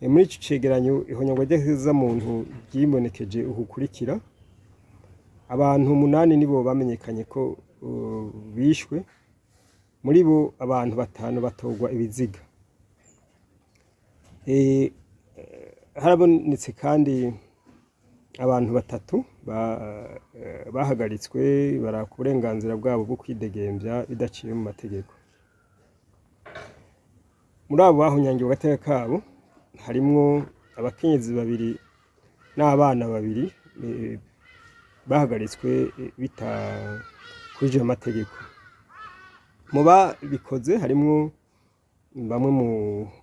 Muri ico cegeranyo, ihonyangwa ry'ikiremwamuntu ryibonekeje ugukurikira: abantu umunani nibo bamenyekanye ko bishwe, muri bo abantu batanu batorwa ibiziga. Harabonetse kandi abantu batatu bahagaritswe baraka uburenganzira bwabo bwo kwidegemvya bidaciye mu mategeko. Muri abo bahonyangiwe agateka kabo harimwo abakenyezi babiri n'abana babiri bahagaritswe bitakurikije amategeko. Mu babikoze harimwo bamwe mu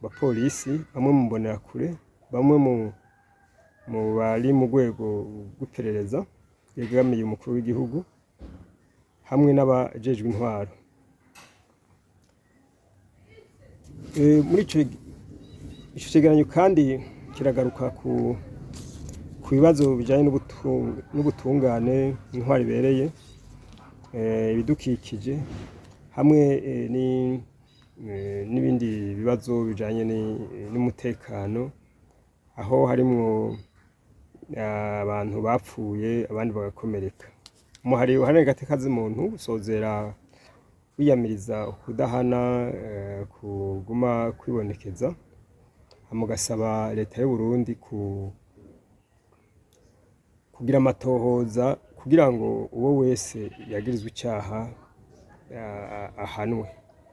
bapolisi, bamwe mu mbonerakure, bamwe mu bari mu rwego rw'iperereza yegamiye umukuru w'igihugu hamwe n'abajejwe intwaro. Muri ico cegeranyo kandi kiragaruka ku bibazo bijanye n'ubutungane, intwaro ibereye, ibidukikije hamwe n'ibindi bibazo bijanye n'umutekano, aho harimwo abantu bapfuye abandi bagakomereka. Umuhari uharanira agateka muntu usozera wiyamiriza ukudahana kuguma kwibonekeza, hama ugasaba leta y'Uburundi kugira amatohoza kugira ngo uwo wese yagirizwa icaha ahanwe.